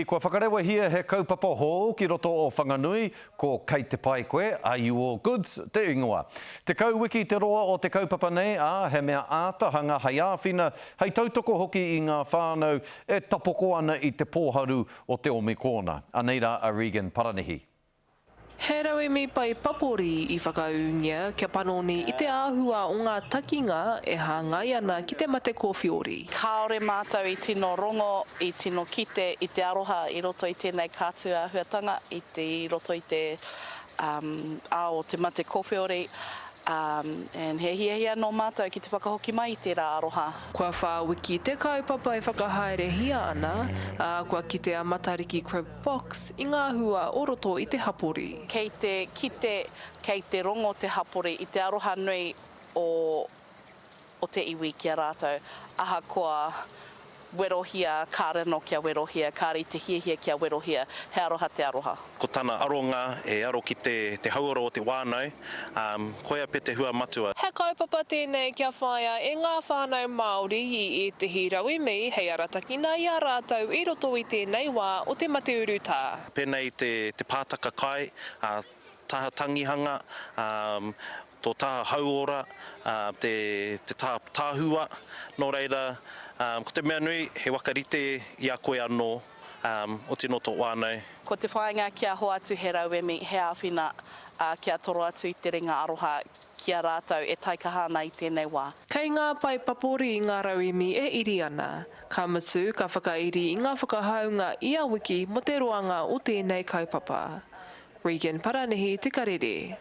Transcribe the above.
Kua whakarewahia he kaupapa hou ki roto o Whanganui, ko Kei te pai koe, Are you all goods? te ingoa. 10 wiki te roa o te kaupapa nei, ā, he mea āta hanga hei āwhina, hei tautoko hoki i ngā whānau e tapoko ana i te pōharu o te omikōna. Anei rā a Regan Paranihi. He rauemi pai papori i whakaūngia kia panoni i te āhua o ngā takinga e hāngai ana ki te mate kōwhiori. Kāore mātou i tino rongo, i tino kite i te aroha i roto i tēnei kātū āhuatanga, i te, i roto i te ao o te mate kōwhiori, and he hiahia nō mātou ki te whakahoki mai i tērā aroha. Kua whā wiki te kaupapa e whakahaerehia ana, ā, kua kite a Matariki Cribb Fox i ngā hua o roto i te hapori. Kei te kite, kei te rongo te hapori i te aroha nui o o te iwi ki a rātou, ahakoa werohia, kāre anō kia werohia, kāre i te hiahia kia werohia, he aroha te aroha. Ko tana aronga e aro ki te te hauora o te whānau, ā, koia pea te hua matua. He kaupapa tēnei kia whāia e ngā whānau Māori i ētehi rauemi hei aratakina i a rātou i roto i tēnei wā o te mate urutā. Pēnei i te te pātaka kai, ā, taha tangihanga, ā, tō taha hauora, ā, te te taha tahua. Nō reira, ā, ko te mea nui, he whakarite i a koe anō, ā, oti nō tō whānau. Ko te whāinga kia hoatu he rauemi, he āwhina, ā, kia toro atu i te ringa aroha ki a rātou e taikaha ana i tēnei wā. Kei ngā pae papori ngā rauemi e iri ana, ka mutu ka whakairi i ngā whakahaunga ia wiki mō te roanga o tēnei kaupapa. Regan Paranihi Te Karere.